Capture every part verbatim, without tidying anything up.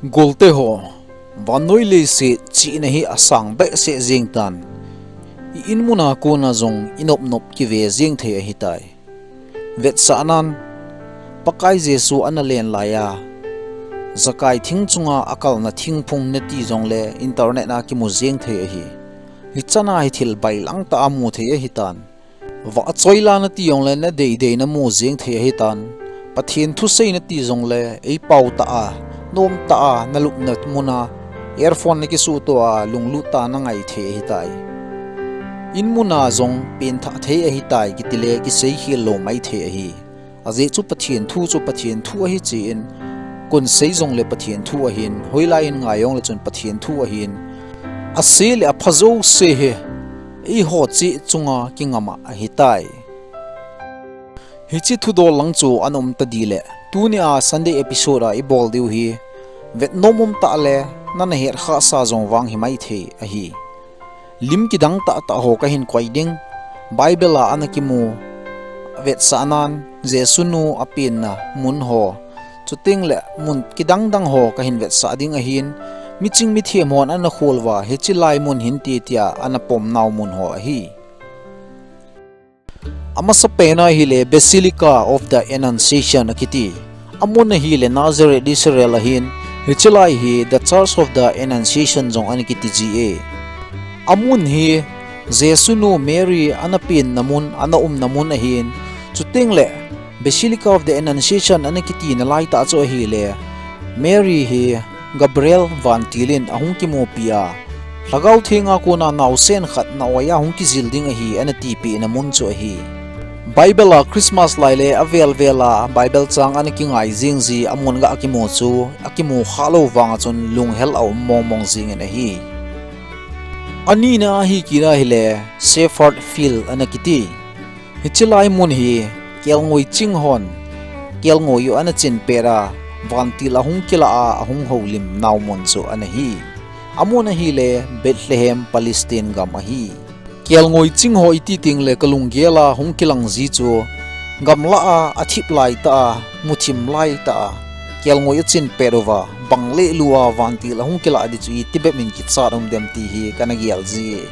Golte ho, vannoi leiset chihna hi asang behseh jeng tan, i inmuna kona jong i nopnop kive jeng thei ahitai. Vetsahnan, Pakai Jesu ana len laiya, Zakai thing chunga akalna thingphung nati jongle internet a kimu jeng thei ahi. Hichana hi thil bailang tah a mu thei ahitan. Vahchoila nati jongle nadeidei namu jeng thei ahitan. Pathen thusei nati jongle eipao tah a, nom tah a, nalupna muna earphone nakisuhtoh a, lunglut tah a nangai thei ahitai. Inmuna jong penthah thei ahitai kitile kiseikhel lou maithei ahi. Ajeh chu Pathen thu chu Pathen thu ahi cheh in, kon sei jongle Pathen thu ahin, hoilai in ngai jongle chun Pathen thu ahin, ase le apha jouse hi eiho cheh chunga kingam a ahitai. Hiche thudol lang chu ana um tadih le, tunia Sunday episode a ibol diu hi, vetnom umtah le nana hetkhahsa jong vang himaithei ahi. Lim kidang tahtah ho kahin koi ding, Bible a ana kimu, vetsahnan Jesu nu apenna mun ho, chutengle mun kidangdang ho kahin vetsah ding ahin, miching mithem hon ana khol uva, hiche lai mun hinte tia ana pomnau mun ho ahi. Amasapen a ahile Basilica of the Annunciation akiti. Amun ahile Nazareth, Israel ahin, hichelai hi The Church of the Annunciation jong ana kiti ji e. Amun hi Jesu nu Mary ana penna mun, ana umna mun ahin, chutengle Basilica of the Annunciation ana kitina laitah chu ahile, Mary hi Gabriel vantil in ahung kimupi a, Lhagao Theng a kona naosen khat na-oi a hung kijil ding ahi ana tipehna mun chu ahi. Bible a Christmas lai le avel vel a Bible chang ana kingai jing ji amun ga akimu chu, akimu khah lou vanga chun lunghel a um mongmong jingin ahi. Anina ahi kit ahile Shepherd Field ana kiti. Hichelai mun hi kelngoi ching hon kelngoi u ana chinpet a, vantil ahung kilah a ahung houlimnau mun chu ana hi. Amun ahile Bethlehem, Palestine gam ahi. Kelngoi ching ho iti tengle kalunggel a hung kilang ji chu, gamlah a athip laitah a, muthim laitah a kelngoi achinpet uva, bang le lu a vantil ahung kilah ding chu itibep in kichat um dem ti hi kana gel ji e.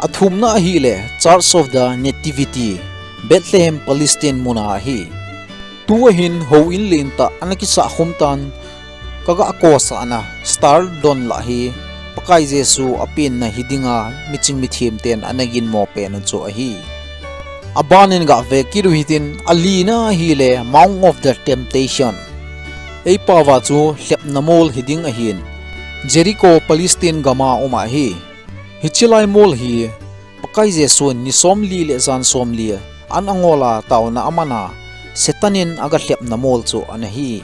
Athumna ahile Church of the Nativity, Bethlehem, Palestine muna ahi. Tua hin houin lentah ana kisah khum tan, kaga kosahna star don lah hi Pakai Jesu apenna hidinga miching mithem ten ana ginmo pen u chu ahi. Abanin gave kit u hitin, alina ahile Mount of the Temptation. Eipao va chu lhepna mol hiding ahin, Jericho, Palestine gama um ahi. Hichelai mol hi Pakai Jesun ni somli le jan somli an angol a taona aman a, Satan in aga lhepna mol chu ana hi.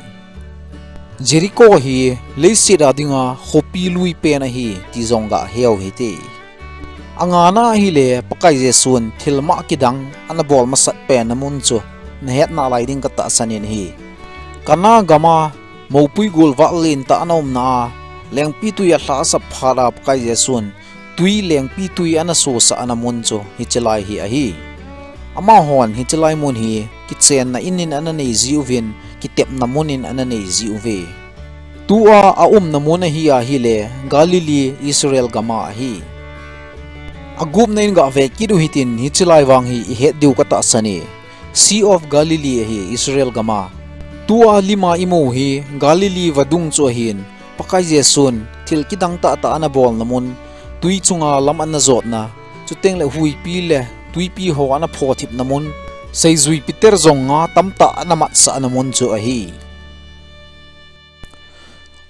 Jericho hi leiset a dinga khopi lui pen ahi ti jong ga heu hite. Angana ahile Pakai Jesun thilma kidang ana bol masat penna mun chu nahet nalai ding katahsan in ahi. Kana gama moupui gol vah lentah ana umna a, lengpitwi alhahsap phat a Pakai Jesun twi lengpitwi ana sosahna mun chu hichelai hi ahi. Amahon hichelai mun hi kichenna in in ana nei jiuvin, kitepna mun in ana nei jiuve. Tua aumna mun ahi ahile Galilee, Israel gama ahi. Agupna in gave kit u hitin hichelai vang hi ihet diu katahsan e. Sea of Galilee ahi Israel gama. Tua lima imu hi Galilee vadung chu ahin, Pakai Jesun thil kidang tahtah ana bolna mun, twi chunga lam ana jotna, chutengle huipi le twipi ho ana phothipna mun, seijui Peter jong nga tamtah ana matsahna mun chu ahi.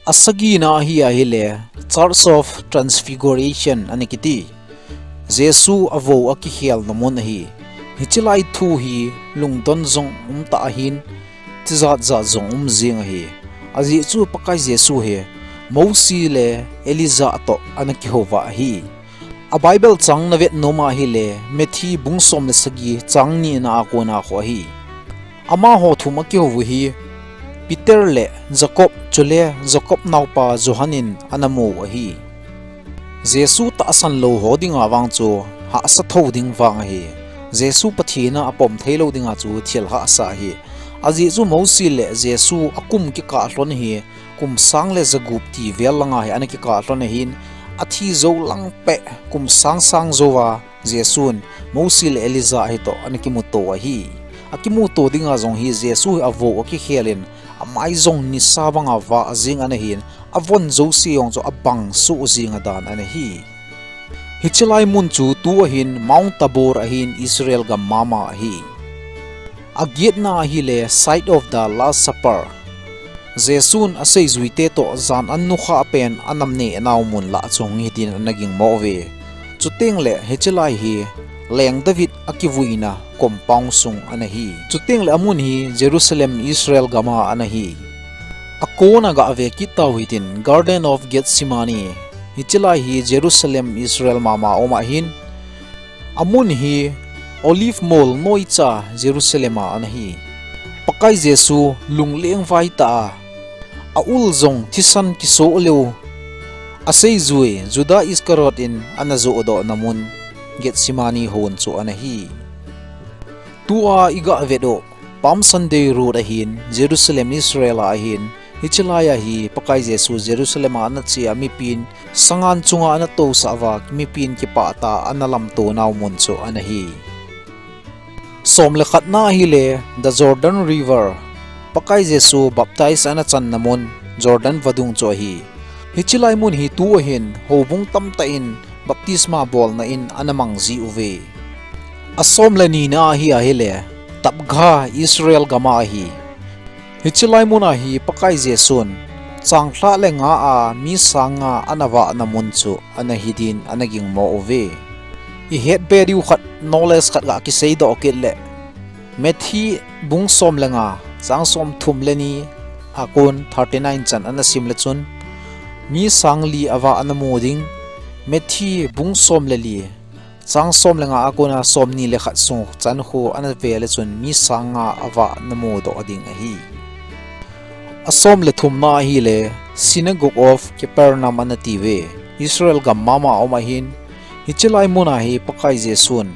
Asagina ahi ahile Church of Transfiguration ana kiti. Jesu avou akikhelna mun ahi. Hichelai thu hi lungdon jong umtah ahin, tijat jat jong um jing ahi. Ajeh chu Pakai Jesu hi Mosi le Elijah toh ana kihouva ahi. A Bible chang navet nom ahile Matthew bung som le sagi chang nina a kona kho ahi. Amaho thum akihou u hi Peter le Jacob chule Jacob naopa Johan in ana mu u ahi. Jesu tahsan lou ho dinga vang chu hahsa tho ding vang ahi. Jesu Pathen a apom theilou dinga chu thil hahsa ahi. Ajeh chu Mosi le Jesu akum kikah lhon hi kum sang le jagup ti vel langa hi ana kikah lhon ahin, athi jou lang peh kum sang sang jouva Jesun Mosi le Elijah hitoh ana kimuto ahi. Akimuto dinga jong hi Jesu hi avou akikhel in, amai jong nisa banga vah jing ana hin, avon jouse jong chu abang soh jing adan ana hi. Hiche lai mun chu tu ahin Mount Tabor ahin Israel gam mama ahi. Agetna ahile Site of the Last Supper. Jesun aseijuite toh jan an nukhah pen anam neh nau mun lah chu hung hi tin ana gingmo uve. Chuteng le hiche lai hi Leng David akivuina compound sung ana hi. Chuteng le amun hi Jerusalem Israel gama ana hi. Akona gave kit tau hitin Garden of Gethsemane. Hiche lai hi Jerusalem Israel mama um ahin. Amun hi Olive mol noicha Jerusalem a ana hi. Pakai Jesu lungleng vai tah a, aul jong thisan kisoh leu, aseijui Judah Iscariot in ana johdoh na mun Gethsemane hon chu ana hi. Tua iga vet u Palm Sunday Road ahin, Jerusalem Israel a ahin, hiche lai a hi Pakai Jesu Jerusalem a ana che a mipin sangan chunga ana tousah uva, mipin kipah tah a ana lamto nau mun chu ana hi. Som le khatna ahile The Jordan River, Pakai Jesu baptize ana channa mun Jordan vadung chu ahi. Hiche lai mun hi tu ahin houbung tamtah in baptisma bolna in ana mang ji uve. Asom le nina ahi ahile Tabgha Israel gama ahi. Hiche lai mun a hi Pakai Jesun changlhah le nga a mi sang nga ana vahna mun chu ana hi din ana gingmo uve. Ihet be diu khat, knowledge khat ga kiseidoh kit le, Matthew bung som le nga, chang som thum le ni a kon thirty nine chan ana sim le chun, mi sang li avah ana mu ding. Matthew bung som le li, chang som le nga a kona som ni le khat sung chan khu ana ve le chun mi sang nga avah ana mudoh ding ahi. Asom le thumna ahile Synagogue of Capernaum ana tiuve. Israel gam mama um ahin, hiche lai mun a hi Pakai Jesun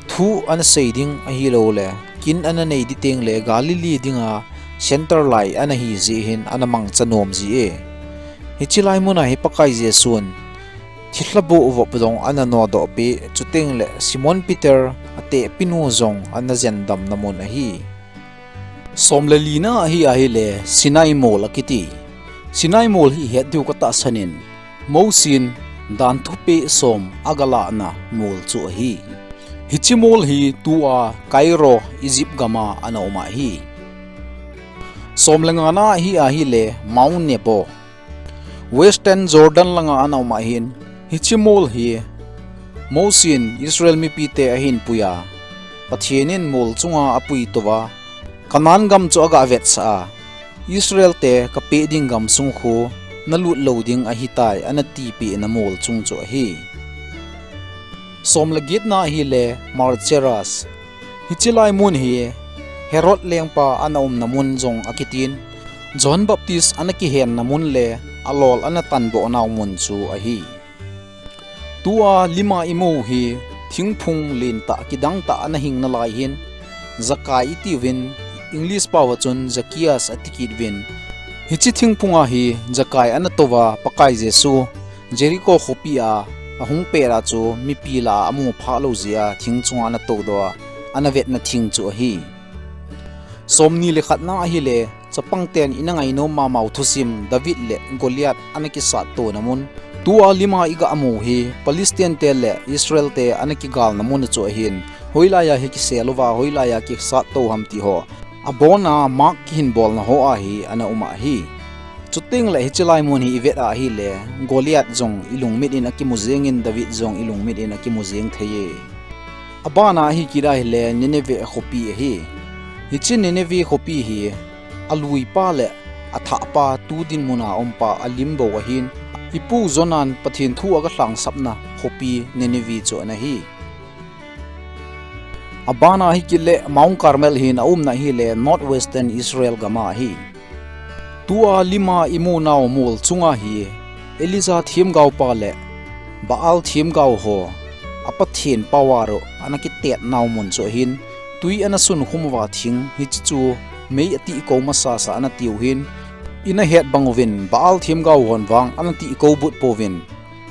thu ana sei ding ahilou le kin ana nei ding teng le Galilee dinga center lai ana hi jeh hin ana mangcha nom ji e. Hiche lai mun a hi Pakai Jesun thilhabu vop jong ana nodoh peh, chuteng le Simon Peter atehpi nu jong ana jendamna mun ahi. Som le lina ahi ahile Sinai mol akiti. Sinai mol hi ihet diu katahsan in, Mosin dan thupeh som aga lahna mol chu ahi. Hiche mol hi tua Cairo, Egypt gama ana um ahi. Som le ngana ahi ahile Mount Nebo. Western Jordan langa ana um ahin, hiche mol hi Mosin Israel mipite ahin pui a, Pathen in mol chunga apui touva, Canaan gam chu aga vetsah a, Israel te kapeh ding gam sung khu nalut lou ding ahitai ana tipeh na mol chung chu ahi. Som le getna ahile Marceras. Hiche lai mun hi Herod lengpa ana umna mun jong akitin, John Baptist ana kihenna mun le alol ana tanboh nau mun chu ahi. Tua lima imu hi thingphung lentah kidangtah ana hing nalai hin, Zakai itiuvin, English paova chun Zacchaeus ati kit uvin. Hiche thingphunga hi Zakai ana touva Pakai Jesu Jericho khopi a ahung pet a chu mipi lah a amu phah lou jeh a thing chunga ana toudoh a, ana vetna thing chu ahi. Som ni le khatna ahile, chapang ten ina ngainom mamau thusim David le Goliath ana kisat tona mun. Tua lima iga mu hi Palestine te le Israel te ana kigalna mun chu ahin. Hoilai a hi kisel uva, hoilai a kisat tou ham ti ho. Abona mark kihin bolna ho ahi ana um ahi. Chuteng le hiche lai mun hi ivet ahile, Goliath jong ilungmit in akimu jeng in, David jong ilungmit in akimu jeng thei e. Abana ahi kit ahile, Nineveh khopi ahi. Hiche Nineveh khopi hi aluipa le athahpa tu dinmun a umpa alim bou ahin, ipu Jonan Pathen thu aga lhangsapna khopi Nineveh chu ana hi. Abana ahi kit le Mount Carmel hin aumna ahile North Western Israel gama ahi. Tua lima imu nau mol chunga hi Elijah themgaopa le Baal themgao ho a Pathen power u ana kitet nau mun chu ahin, tui ana sunkhum uva thing hiche chu mei atih kou masasa ana tiu hin, Ina het bang uvin Baal themgao hon vang ana tihkoubut pouvin,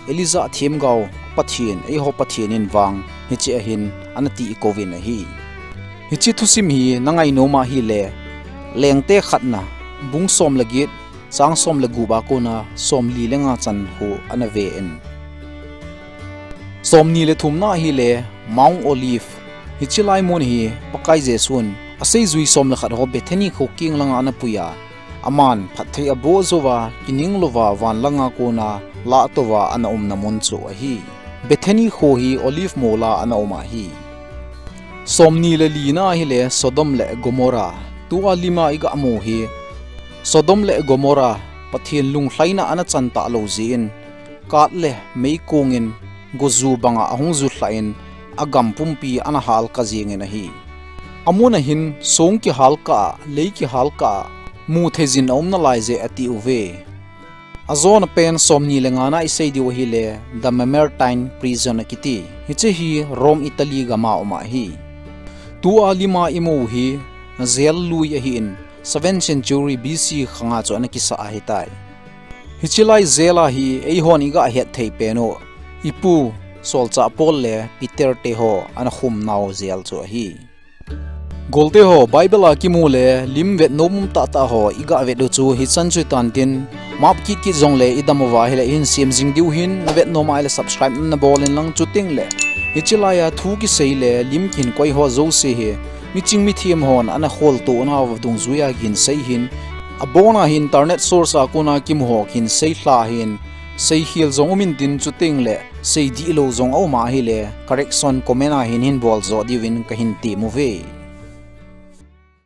Elijah themgao Pathen, eiho Pathen in vang hiche ahin ana tihkouvin ahi. Hiche thusim hi na ngainom ahile, Lengte khatna, bung som le get, chang som le gup a kona somli le nga chan khu ana ve in. Somni le thumna ahile, Mount Olive. Hiche lai mun hi Pakai Jesu'n aseijui som le khat ho Bethany kho kiang langa ana pui a, aman phatthei aboh jouva, kining louva, van langa kona lah touva ana umna mun chu ahi. Bethany kho hi Olive mol a ana um ahi. Somni le lina ahile Sodom le Gomorrah. Tua lima i ga mu hi Sodom le Gomorrah Pathen lunglhaina ana chan talou jeh in, kat le meikong in goju banga ahung ju lhah in, agam pumpi ana halkah jeng in ahi. Amun ahin song kihalkah a, lei kihalkah a, mutheijin aum nalai je ati uve. Ajona pen somni le ngana i sei diu ahile, The Mamertine Prison akiti. Hiche hi Rome, Italy gam a um ahi. Tua lima i mu hi jail lui ahin, seventh century B C khanga chu ana kisah ahitai. Hiche lai jail a hi eihon i ga het thei pen u, i pu Solchah Paul le Peter te ho ana khum nau jail chu ahi. Golte ho, Bible a kimu le lim vet nom tahtah ho i ga vet u chu hichan chu tan tin, map kit kit jongle i dam uva ahile i hin sem jing diu ahin, na vet nom ahile subscribe na bol in lang, chuteng le hiche lai a thu kisei le lim kihin koi ho jouse hi miching mithem hon ana kholtoh nauva dungjui a kihin sei ahin, abon a hi internet source a kona kimu ho kihin sei lha ahin, seikhel jong um intin, chuteng le sei dihlou jong aum ahile correction comment a hin hin bol jo diuvin kahin tem uve.